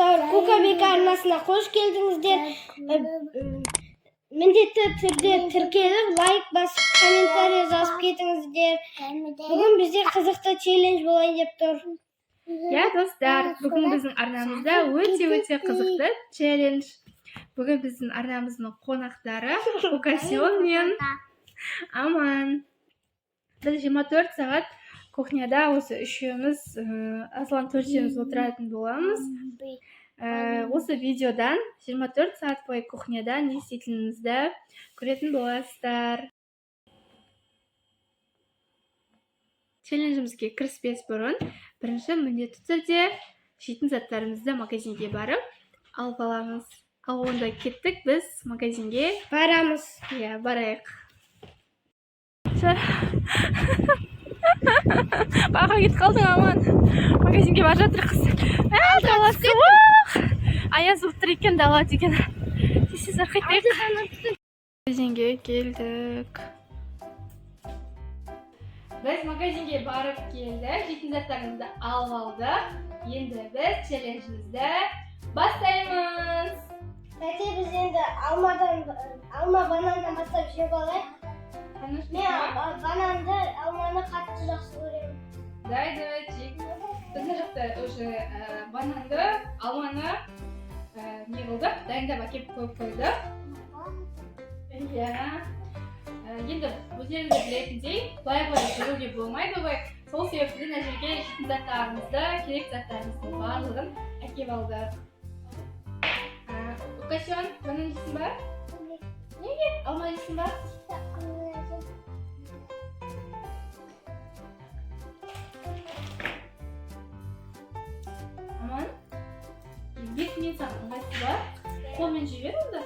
Достар, Кукабек арнасына қош келдіңіздер. Міндетті түрде тіркеліп, лайк басып, комментарий жазып кетіңіздер. Бүгін бізде қызықты челлендж болайын деп тұр. Иә, достар, бүгін біздің арнамызда өте-өте қызықты челлендж. Бүгін біздің арнамыздың қонақтары Укасион мен Аман. Біз 24 сағат кухняда осы үшеуміз, Аслан, төртеуміз отыратын боламыз. Осы видеодан 24 сағат бойы кухняда не істейтінімізді көретін боласыздар. Челленджімізге кіріспес бұрын бірінші міндетті түрде жейтін заттарымызды магазинге барып алып аламыз. Ал онда кеттік біз магазинге. Барамыз. Иә, барайық. Баға кетіп қалдың, Аман. Магазинге бара жатырмыз. Ә, дала суық. Аяз болып тұр екен дала деген. Тез тез қайтайық. Магазинге келдік. Біз магазинге барып келдік, жейтін заттарымызды алып алдық. Енді біз челленджімізді бастаймыз. Тәте, біз енді алмадан, алма, бананнан бастап жеп алайық. Мен бананды, алманы қатты жақсы көремін. Давай, давай, жейік. Біз мына жақта уже бананды, алманы не қылдық, дайындап әкеліп қойып қойдық. Иә. Енді өздеріңіз де білетіндей, былай былай жүруге болмайды ғой. Сол себепті мына жерге жейтін заттарымызды, керек заттарымыздың барлығын әкеліп алдық. Укасион, банан жейсің ба? Неге? Алма жейсің ба? Аман? Бетіңмен саған ыңғайсыз ба? Қолмен жей бер онда.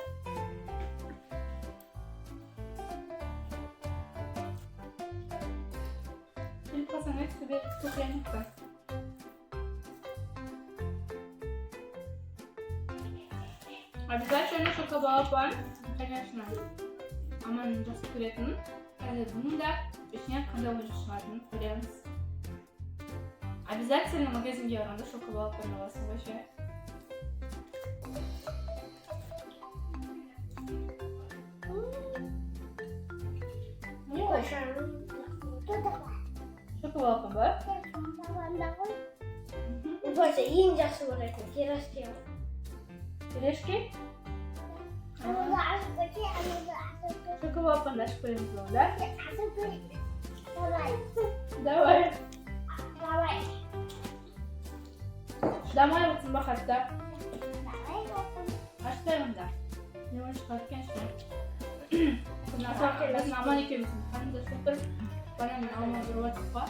Келіп қалсаң айт, су құямыз ба? Обязательно шокобалапан, конечно. Аманның жақсы көретін. Қазір бұның да ішінен қандай ойыншық шығатынын көреміз. Обязательно магазинге барғанда шокобалапан аласың ғой ше. Не ол? Шокобалапан ба? Больше ең жақсы көретін пирожки. Пирожки? Шокобалапанды ашып көреміз онда. Давай. Шыдамай отырсың ба қатты? Ашпай онда. Не ойыншық шығады екен ішінен? Біздің Аман екеуміздің қарнымыз ашып тұр. Банан мен алма жеп жатырмық қой.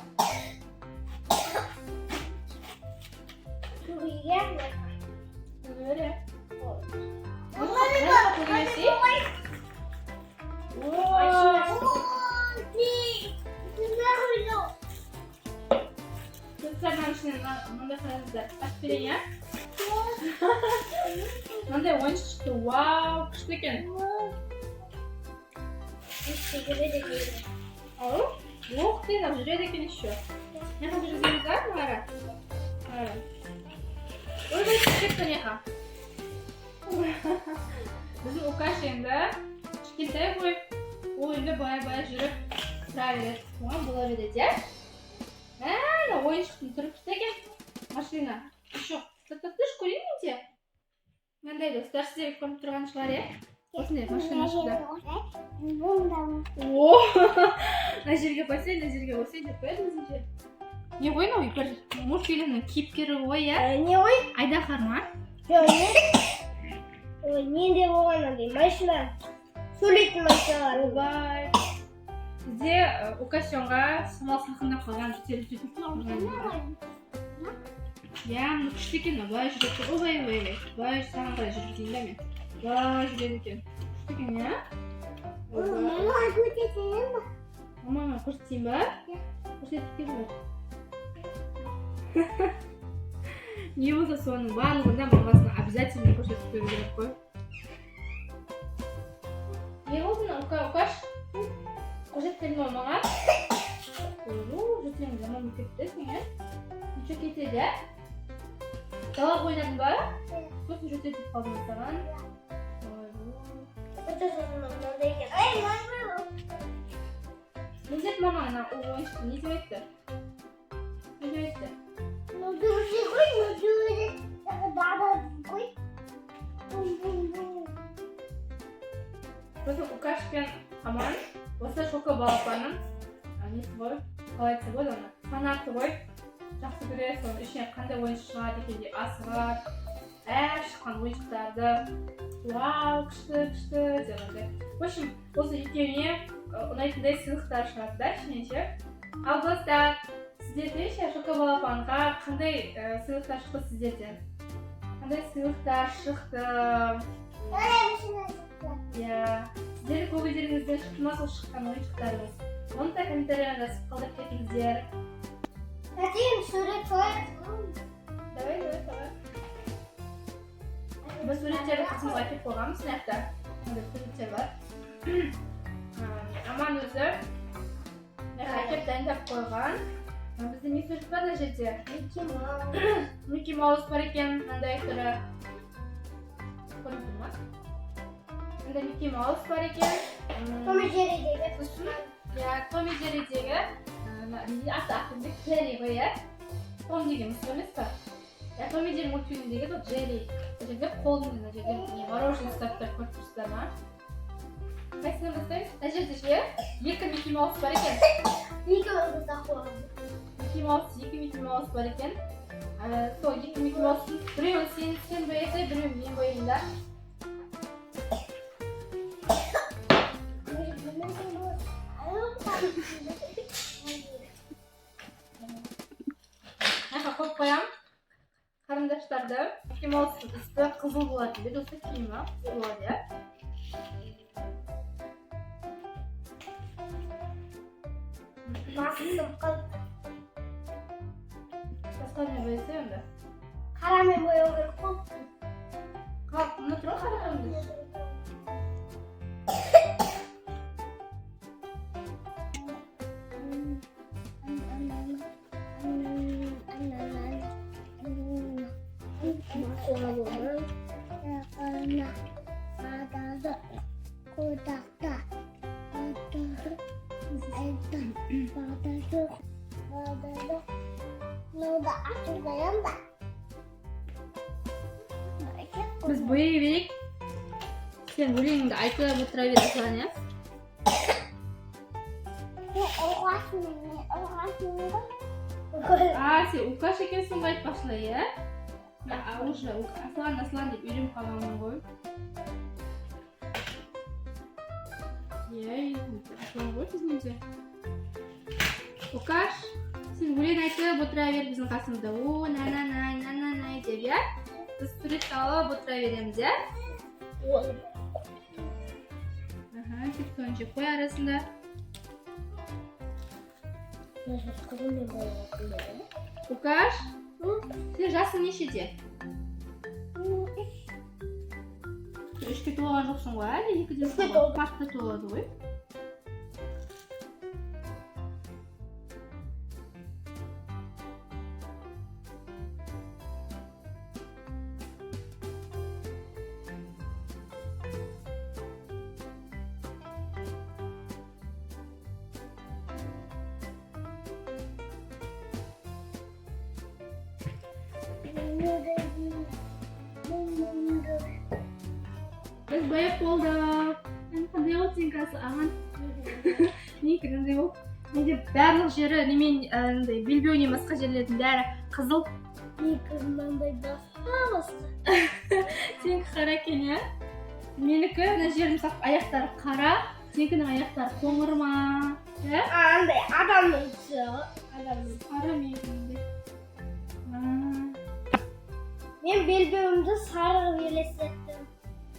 Көре. Көремесе? О! Достар, мынаның ішінен мынандай, қараңыздар. Ашып берейін, иә? Мынандай ойыншық шықты. Вау, күшті екен. Ау, ух ты, мынау жүреді екен еще. Мына жаққа жүргіземіз ба, Мара? Мара. Ойбай, түсіп кетті мына. Біздің Укаш енді кішкентай ғой. Ол енді былай-былай жүріп тұра береді. Оған бола береді, иә? Ә, мына ойыншықтың түрі күшті екен. Машина. Еще тоқтатшы, көрейін менде. Мынандай, достар, сіздерге көрініп тұрған шығар, иә? Осындай машина шықты. О, мына жерге қойсай, мына жерге қойсай деп қояды өзінше. Не ғой мынау, бір мультфильмнің кейіпкері ғой, иә? Не ғой? Айдаһар ма? Жоқ, не? Ой, менде болған андай машина. Сөйлейтін машиналар. Ойбай. Бізде Укасионға самал салқындап қалған, жөтеліп жөтеліп тұрған. Иә, мына күшті екен, мынау былай жүреді. Ойбай, ойбай, ойбай. Былай саған қалай жүргізейін да мен. Былай жүреді екен. Күшті екен, иә? Ойбай. Мамама көрсетейін ба? Көрсетіп кел бар. Не болса соның барлығында мамасына обязательно көрсетіп қою керек қой. Не болды мына, Укаш? Көрсетіп бердің ба маған? Ойбу, жөтелің жаман болып кетті сен, иә? Ничего, кетеді, иә? Далаға ойнадың ба? Вкусно жетеді деп қалдым саған. Ойбой. Это мынандай екен. Ай, мама. Не деді мама ана ойыншықты, не деп айтты? Не деп айтты? Ну, друзі, ғой, ну, друзі. Да, қой. Бум-бум-бум. Сосын Укаш пен Аман осы Шоко балапанның несі ғой, қалай айтса болады, оны фанаты ғой, жақсы көреді. Соның ішінен қандай ойыншық шығады екен деп асығады, әр шыққан ойыншықтарды «Вау, күшті, күшті» деп андай. В общем, осы екеуіне ұнайтындай сыйлықтар шығады да ішінен ше. Ал достар, сіздерде ше, Шоко балапанға қандай сыйлықтар шықты? Сіздерден қандай сыйлықтар шықты? Иә, сіздердің көңілдеріңізден шықты ма сол шыққан ойыншықтарыңыз? Оны да комментарийға жазып қалдырып кетіңіздер. Хотим сурет салайық. Давай, давай, давай. Біз суреттерді қасымызға әкеліп қойғанбыз. Мына жақта мындай суреттер бар. Аман өзі мына жаққа әкеліп дайындап қойған. Бізде не сурет бар мына жерде? Микки Маус. Микки Маус бар екен, мынандай түрі көрініп тұр ма? Мында Микки Маус бар екен. Том и Джерридегі. Сосын, иә, Том и Джерридегі мына не аты не? Джерри ғой, иә. Том деген мысық емес па? Иә, Том и Джерри мультфильміндегі сол Джерри. Бұл жерде қолын, мына жерде не, мороженое ұстап тұр, көріп тұрсыздар ма? Қайсысынан бастаймыз? Мына жерде ше, екі Микки Маус бар екен. Микки Маус ұстап қойған. Микки Маус, екі Микки Маус бар екен. Сол екі Микки Маустың біреуін сен боясай, біреуін мен бояйын да. Мына жаққа қойып қоямын қарындаштарды. Микки Маустың үсті қызыл болатын бе, достар, киімі қызыл болады, иә? Басым қалды. Басқа не боясай онда? Қарамен бояу керек қой. Мына тұр ғой қара қарындаш. Мынау. Біз бояй берейік, сен өлеңіңді айтып отыра бер, Аслан, иә. Мен ұлғашмын, мен ұлғашмын ғой. А, сен Укаш екенсің ғой, айтпақшылай, иә. Мен уже Аслан, Аслан деп үйреніп қалғанмын ғой. Иә, Аслан ғой біздің де. Укаш, сен өлең айтып отыра бер біздің қасымызда, о на на на на на на деп, иә. Біз сурет алып отыра береміз, иә. Аха, чипсоны жеп қой арасында. Қызылмен бояуға. Укаш, сен жасың нешеде? 3-ке толған жоқсың ғой әлі, 2-десің 3-ке ғой. толдым. Мартта толады ғой. Біз бояп болдық. Енді қандай болды сенікі, Аман? Менікі мынандай болды. Менде барлық жері немен, андай белбеуінен басқа жерлердің бәрі қызыл. Менікі мынандай, басқа басқа. Сенікі қара екен, иә. Менікі мына жерім, мысалы, аяқтары қара, сенікінің аяқтары қоңыр ма, иә? Андай адамның түсі ғой. Адамның. Қара менікінде. Мен белбеуімді сары қылып елестеттім.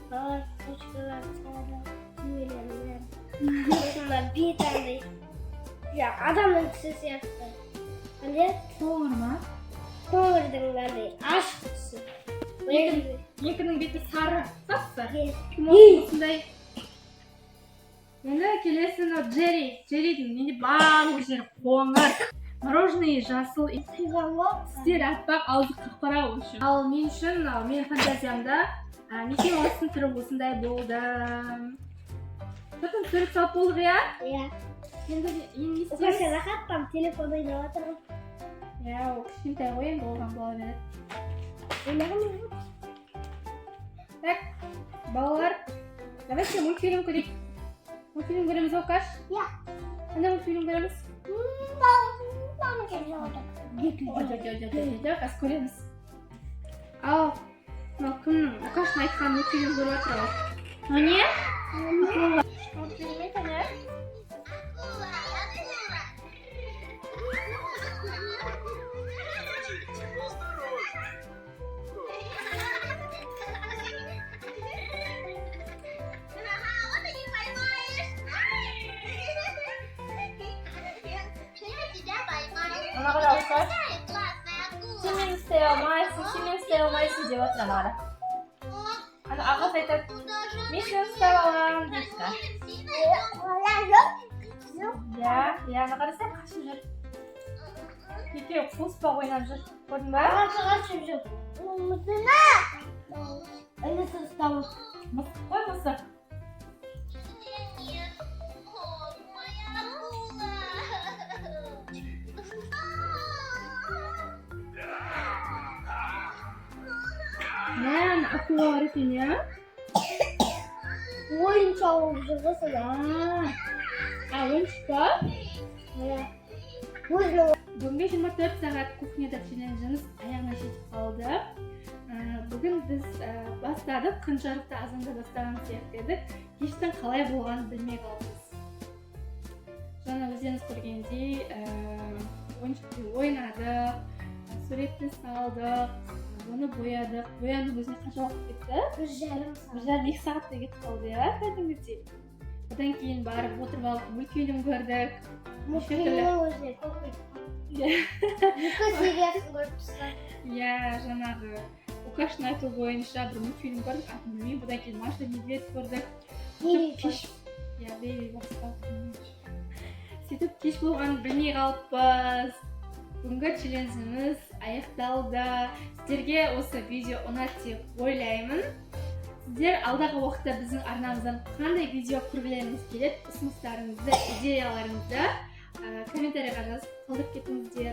Балалар точкалар сары, түймелерім. Сосын мына бет андай. Ja, адамның түсі сияқты. Қандай? Қоңыр ма? Қоңырдың андай ашық түсі. Екінің беті сары, сап сары. Е. Осындай. Енді келесі мынау Джерри. Джерридің менде барлық жері қоңыр. Мороженое жасыл, Құйған ғой. Тістері аппақ, аузы қап-қара, в общем. Ал мен үшін, мынау менің фантазиямда Микки Маустың түрі осындай болды. Потом сурет салып болдық, иә? Иә. Енді не Оқаша істейміз? Рахат там телефон ойнап жатыр ғой. Иә, ол кішкентай ғой енді, оған бола береді. Ойнаған жоқ. Так, балалар, давайте мультфильм көрейік. Мультфильм көреміз, Оқаш? Иә. Қандай мультфильм көреміз? Мама келіп жатыр. Ой, жоқ, жоқ, жоқ, жоқ, жоқ, қазір көреміз. Ал мынау кімнің, Оқаштың айтқан мультфильм көріп жатыр ғой. Мынау не? Мультфильм екен, иә? Вот и не поймаешь. Я тебя поймаю. Ана қара, Оқаш. Какая классная акула. Сен мені ұстай алмайсың, сен мені ұстай алмайсың деп жатыр ана қара. Ана ағасы айтады, Куда же мен сені ұстап аламын дейді. Иә, иә, ана қарасаң, қашып жүр. Екеуі қуыспақ ойнап жүр. Көрдің ба? Ағасы қашып жүр. Інісі ұстап. Мысық қой, мысық. Нет. Ой, моя акула. Мә, ана акула бар екен, иә? Ойыншық болып жүр ғой сонда. А, ойыншық па? Иә. Өзінің. Бүгінгі 24 сағат кухняда челленджіміз аяғына жетіп қалды. Бүгін біз бастадық, күн жарықта азанда бастаған сияқты едік. Кештің қалай болғанын білмей қалдық. Жаңа өздеріңіз көргендей, ойыншықпен ойнадық, суретті салдық, оны боядық. Бояудың өзіне қанша уақыт кетті? 1,5 бір сағат. жарым екі сағаттай кетіп қалды, иә, кәдімгідей. Одан кейін барып отырып алып мультфильм көрдік. Мультфильмнің өзіне көп кетті. Иә. Екі сериясын көріп тастадым. Иә, жаңағы Укаштың айтуы бойынша бір мультфильм көрдік, атын білмеймін. Одан кейін Маша Медведь көрдік. Бейби. Кеш, иә, Бейби басқа. Сөйтіп кеш болғанын білмей қалыппыз. Бүгінгі челленджіміз аяқталды. Сіздерге осы видео ұнады деп ойлаймын. Сіздер алдағы уақытта біздің арнамыздан қандай видео көргілеріңіз келеді, ұсыныстарыңызды, идеяларыңызды комментарийға жазып қалдырып кетіңіздер.